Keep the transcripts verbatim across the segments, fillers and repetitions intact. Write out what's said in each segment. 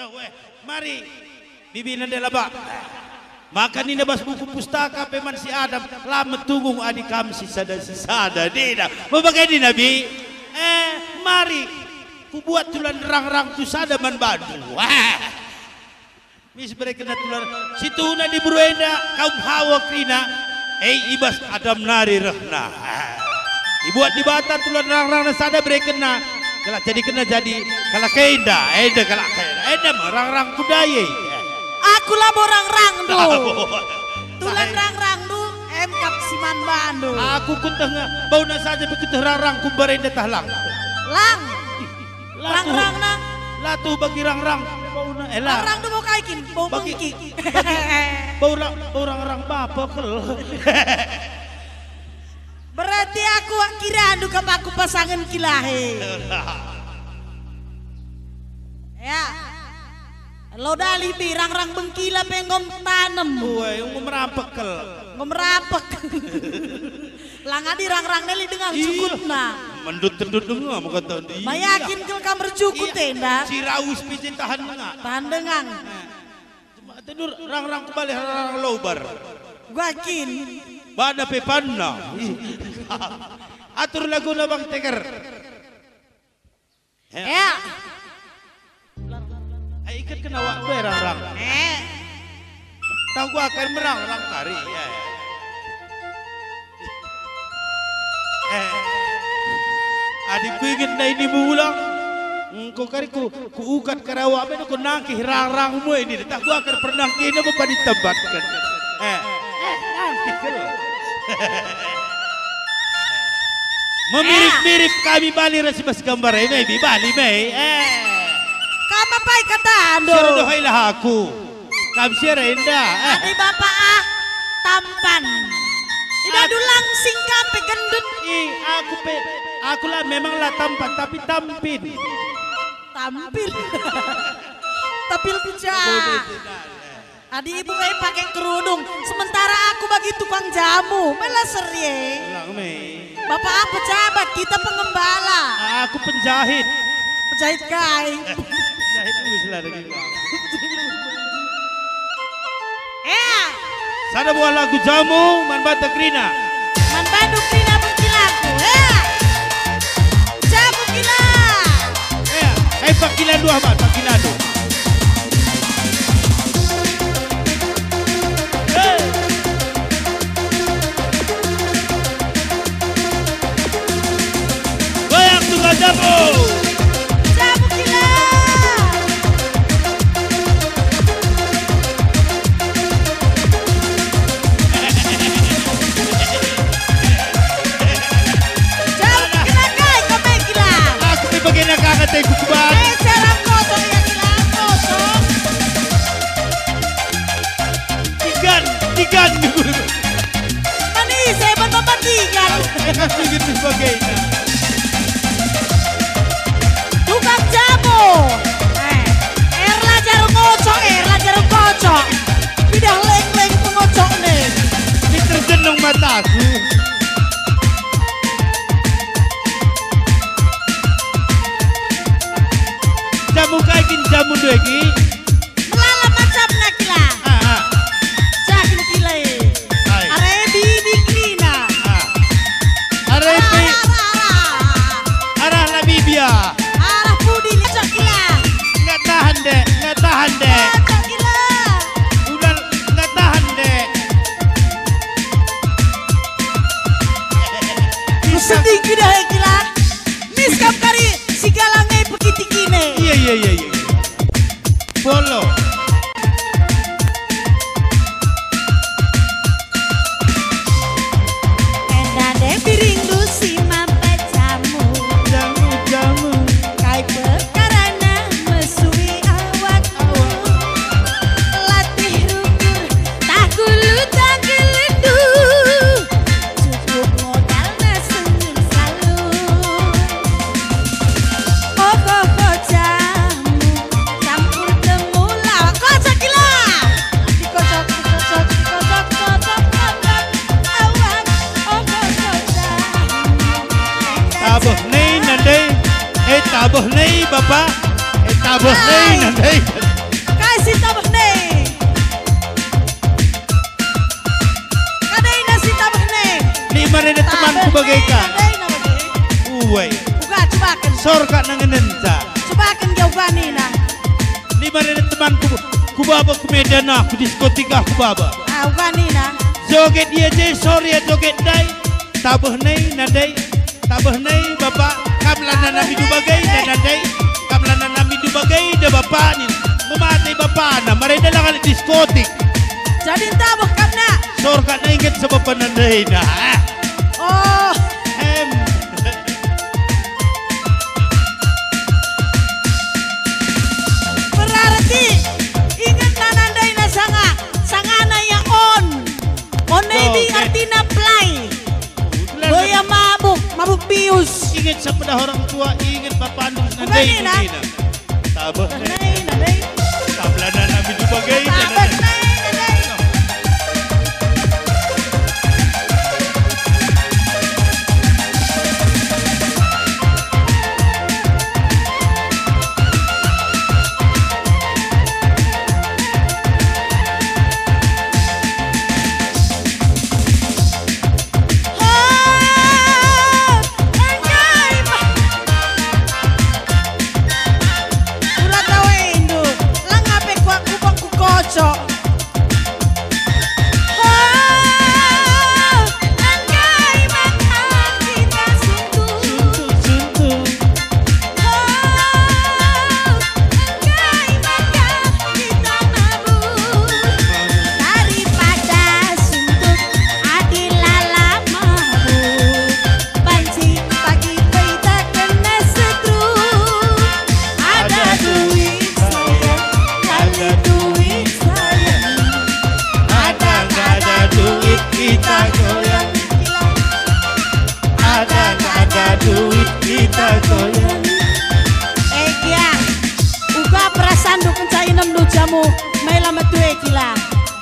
Weh, mari, bibi nande laba. Maka nina bas buku pustaka pe man si Adam, la metunggung adi kam sisada-sisada, nina. Me bage nina, Bi. Eh, mari, kubuat tulan rangrangku sada man bandu. Wah. Mis berekenna tulan, situhuna diberu enda kaum Hawa kerina, e i bas Adam nari rehna. Ibuat Dibata tulan rangrangna sada berekenna, kalak jadikenna jadi kalak enda, enda kalak enda, enda me rangrang kudaye. Aku labo rangrang do. Tulan rangrang do, em kap si man bandu. Aku kuteh nge, bauna saja pe kuteh rangrang ku barenda tah lang. Lang. La tuh, Rangrangna. La tuh bagi rangrang. Bauna, eh, la. Rangrang do bau kai kin, bau bengkik. Bagi, bagi, bau ra-, bau rangrang bapa kel. Berarti aku kirandu kap aku pasangen kilahe. Ya. Lo dalih bi rangrang bengkila pe enggo tanem. Uwe, enggo merampek kel. Enggo merampek. Lang adi rangrang neli denga. Iya. Jukutna. Mendut-tendut denga maka tadi. Mayakin kel kam erjukut enda. Iya. Ciraus pijin tahan denga. Tahan denga. Cuma tendur rangrang kebalik rangrang lobar. Gua kin. Bana pe panna. Atur laguna Bang Teger. Ya. Ai, ikut kena waktu ya, rangrang. Eh. Tahu gua akan merang-rang kari, ya. Eh. Adi kuinget na ini mulang, engko kari ku, kuukat karawa, men ku nangkih rangrangmu ini, tak gua akan pernah kena bapa ditempatkan. Eh. Eh, nangkih kena. Memirip-mirip kami bali ras i bas gambar e, maybe bali me. Eh. Kam apai katandu? Sero dohailah aku. Kam sero enda. Eh. Adi bapa ah tampan. Idah dulang singkam pe gendut. Ih, aku pe, aku lah memang lah tampan, tapi tampil. Tampil. Tampil pecah. Adi ibu e pake kerudung, sementara aku bagi tukang jamu, mela serie. Elang me. Bapak apa jabat, kita pengembala. Aku penjahit. Penjahit kai? Penjahit wis lah daging. Eh. Sada buah lagu jamu, man banta kerina. Man bandu kerina bengkilaku. Eh. Jamu kila. Eh, eh, pakilan dua, Mat, pakilan dua. Goyang tukang jamu. Jamu kila. Jamu kila kai kau main kila. Aku ni bagi nak angkat aku kubat. Eh, salam kosong ya kila, kosong. Tigan, tigan. Manis, eh, bapa tigan. Enak bikin sebagainya. Tukang jamu. Eh, erla jarum ngocok, eh, erla jarum kocok. Pidah leng-leng pengocok nih. Ini terjenung mataku. Jamu kai kin jamu dua ki? Melala macamna kila. Ah, ah. Jahin kila e. Ai. Are bibi kerina. Ah. Are arah, bi-, arah, arah, arah. Arah la bibia. Arah pudi licok kila. Nggak tahan dek, nggak tahan dek. Licok kila. Udah nggak tahan dek. Sedih kila e kila. Miskap kari si galang e pekitikine. Iya, iya, iya, iya. Bolo. Enda nde piringndu si mampat jamu. Jamu, jamu. Kai pekarana mesui awakmu. Awak. Latih rukur, tak gulu, tak gelendu. Cukup modalna sengen salu. Oh, oh, oh, jamu, campur temulawak. Kocok gila. Dikocok, dikocok, dikocok, kocok, kocok. Awak, oh, oh, oh, jamu. Tabuh ni nande. Eh, tabuh ni, Bapak. Eh, tabuh ni nande. Eka. Nadai na bage. Uwe. Uga, cubaken. Sor ka nangenenta. Cubaken gia uga nina. Lima rene temanku, ku baba ku Medan ah, ku diskotik ah, ku baba. Ah, uga nina. Joget ia je, sor ia joget ndai. Tabeh nai, nadai. Tabeh nai, bapa. Kam la nanami du bage, nadai. Kam la nanami du bage, da bapa nin. Memate bapana, marenda langan diskotik. Jadi tabeh kam nak. Sor ka na inget sebab penandai na. Oh. Em. Berarti inget nana ndaina sanga, sangana ia on. On nai di artina pelai. Goya mabuk, mabuk bius. Inget sepeda orang tua, inget bapandu nandai nina. Tabeh nai, nadai. Tablanan ami tu bagai, tabeh nai, nadai. Ula tawindu, langa pe kuakupang ku kocok. Oh, engkai maka kita sungguh. Oh, engkai maka kita mabuk. Daripada suntuk adi lala mabuk. Banci pagi pe ita kena setru. Ada duit sayang, ada duit sayang. Ada, ada duit kita goyang. Ada, ada duit kita goyang. Eh, gia. Uga perasaanndu kenca inemndu jamu mela metu e, Kila?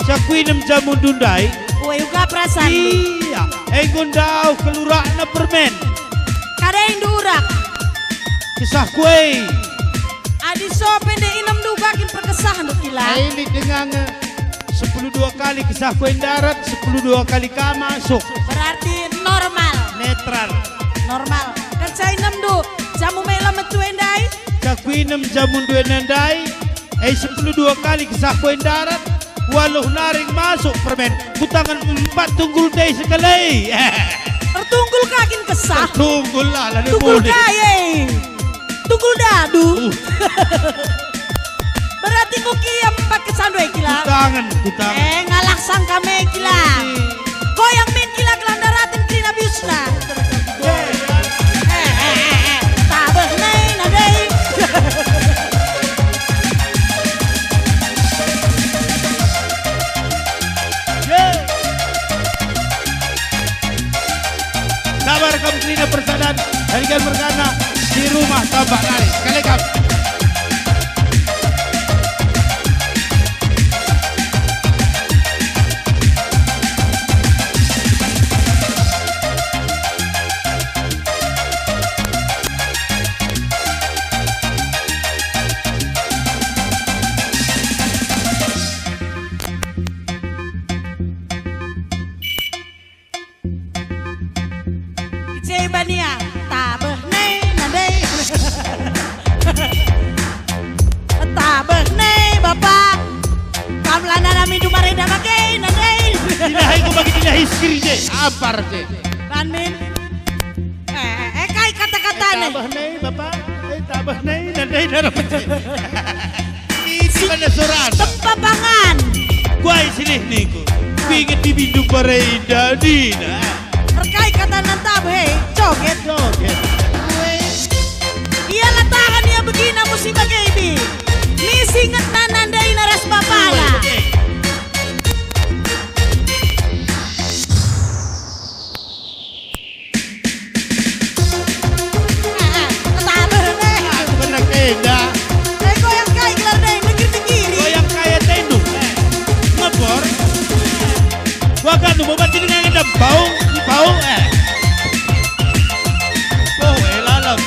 Cak kuinem jamundu ndai. Ue, uga perasaanndu. Ia, enggo ndauh kelurakna permen. Kada indu urak. Kesahku e. Adi so pe nde inemndu uga kin perkesahndu, Kila? Ai lit denga nge. Sepuluh dua kali kesahku e ndarat, sepuluh dua kali ka masuk. Berarti normal. Netral. Normal. Kenca inemndu jamu mela metu e ndai? Cak kuinem jamundu e ndai, e sepuluh dua kali kesahku e ndarat, waluh naring masuk permen, ku tangan empat tunggul ndai sekali. Ertunggul ka kin kesah? Ertunggul lah, la Tunggul mulih. Ka e. Tunggul dadu. Uh. Berarti enggo kiam empat kesandu e, Kila? Kutangen, kutangen. Eh, ngalah sangka me, Kila. Goyang min, Kila, gelah ndaraten kerina biusna. Eh, eh, eh, eh. Tabeh nai, nadai. Ye. Sabar kam kerina persadan, darikan mergana di rumah tampak nari. Sekali kam. Ice bania, tabeh nai, nadai. Tabeh nai, Bapa. Kam la nanami ndu marenda bage, nadai. Dinahi ku bagi dinahi siri je, apar je. Ban min. Eh, eh, eh, kai kata-katane? Tabeh nai, Bapa. Eh, tabeh nai, nadai, nadai. Isi mana sorana? Tepa pangan. Kuai silih niku. Kuinget bibindu barenda dina. Erkai kata nantap, he, joget. Joget. Ia la tahan ia begina musim bage ibi. Misi ngetna nandaina ras bapana. Kuai bage. Kena keda. Eh, goyang kai gelar dai, degir-degiri. Goyang kai atendu. Ngebor. Wagandu mau banci dengan ngedam. Bau, bau, eh. Bau, eh, lalap.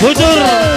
Bujur.